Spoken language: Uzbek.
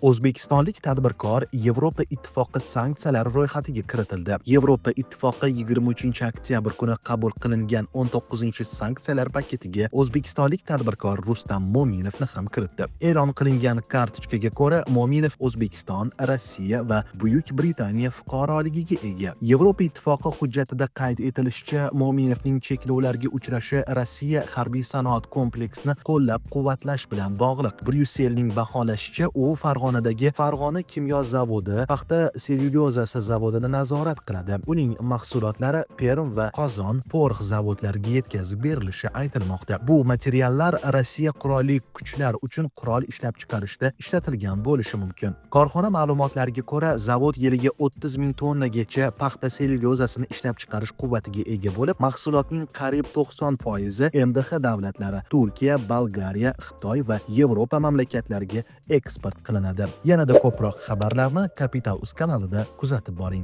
O'zbekistonlik tadbirkor Yevropa Ittifoqi sanksiyalari ro'yxatiga kiritildi. Yevropa Ittifoqi 23-oktyabr kuni qabul qilingan 19-sanksiyalar paketiga o'zbekistonlik tadbirkor Rustam Mo'minovni ham kiritdi. E'lon qilingan kartochkaga ko'ra, Mo'minov O'zbekiston, Rossiya va Buyuk Britaniya fuqaroligiga ega. Yevropa Ittifoqi hujjatida qayd etilishicha, Mo'minovning cheklovlarga uchrashi Rossiya harbiy sanoat kompleksini qo'llab-quvvatlash bilan bog'liq. Bryusselning baholashicha, u Farg'onadagi Farg'ona kimyo zavodi, paxta sellyulyozasi zavodini nazorat qiladi. Uning mahsulotlari Perm va Qozon porox zavodlariga yetkazib berilishi aytilmoqda. Bu materiallar Rossiya qurolli kuchlar uchun qurol ishlab chiqarishda ishlatilgan bo'lishi mumkin. Korxona ma'lumotlariga ko'ra, zavod yiliga 30 ming tonnagacha paxta sellyulyozasini ishlab chiqarish quvvatiga ega bo'lib, mahsulotning qariyb 90 foizi MDH davlatlari, Turkiya, Bolgariya, Xitoy va Yevropa mamlakatlariga eksport qilinadi. Yanada ko'proq xabarlarni Kapital Uz kanalida kuzatib boring.